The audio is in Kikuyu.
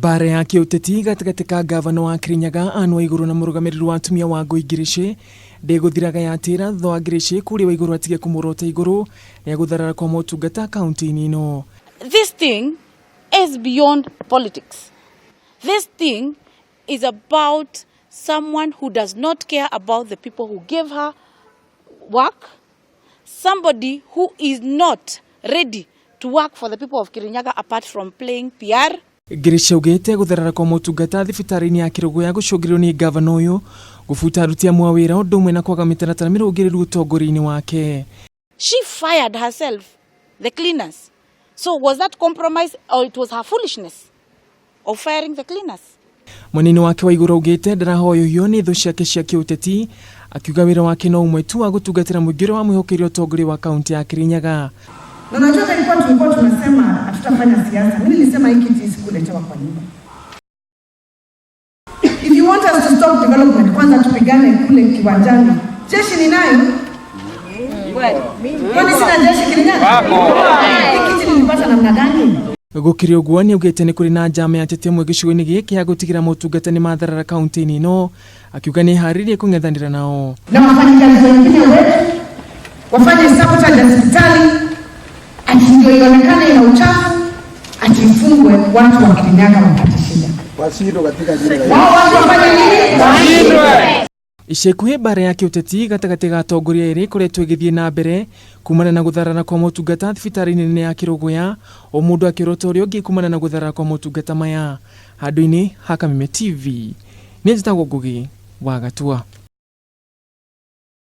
Mbara ya kĩũteti gatagatĩ ka ngavana wa Kirinyaga Anne Waigũrũ na mũrũgamĩrĩri wa atumia Wangũi Ngirici ndĩgũthiraga yatĩra thutha wa Ngirici kũria Waigũrũ atige kũmũrota igũrũ rĩa gũtharara kwa motungata kaunti-inĩ ĩno. This thing is beyond politics. This thing is about someone who does not care about the people who gave her work, somebody who is not ready to work for the people of Kirinyaga apart from playing PR. Ngirici augĩte gũtharara kwa motungata thibitarĩ-inĩ ya Kĩrũgũya gũcũngĩrĩrio nĩ ngavana ũyũ gũbuta aruti amwe a wĩra ũndũ ũmwe na kwaga mĩtaratara mĩrũngĩrĩru ũtongoria-inĩ wake. She fired herself, the cleaners. So was that compromise or it was her foolishness of firing the cleaners? Mwena-inĩ wake Waigũrũ augĩte ndarahoyohio nĩ thũ ciake cia kĩũteti akiuga wĩra wake no ũmwe tu wa gũtungatĩra mũingĩ ũrĩa wamwĩhokeire ũtongoria wa kaunti ya Kirinyaga. Na unajua hata ilikuwa tulikuwa tunasema hatutafanya siasa. Mimi nilisema hii kiti isikuletewa kwa nyumba. If you want us to stop development, kwanza tupigane kule kiwanjani. Jeshi ninayo. Kwani sina jeshi Kirinyaga? Hii kiti nilipata namna gani? Gũkĩrĩ ũguo nĩaugĩte nĩ kũrĩ na njama ya ateti amwe gĩcigo-inĩ gĩkĩ ya gũtigĩra motungata nĩ matharara kaunti-inĩ ĩno akiuga nĩeharĩirie kũng'ethanĩra nao. Na wafanyikazi wengine wetu wafanye sabotage ya hospitali ati ndio ionekane ina uchafu, ati ifungwe, watu wa Kirinyaga wapate shida. Washindwe katika jina la Yesu. Wao watu wafanye nini? Washindwe. Ica ikuhĩ mbara ya kĩũteti gatagatĩ ga atongoria erĩ ĩkoretwo ĩgĩthiĩ na mbere kumana na gũtharara kwa motungata thibitarĩ-inĩ nene ya Kĩrũgũya o mũndũ akĩrota ũrĩa ũngĩ kumana na gũtharara kwa motungata maya. Handũ-inĩ ha Kameme TV, niĩ njĩtagwo Ngũgĩ wa Gatua.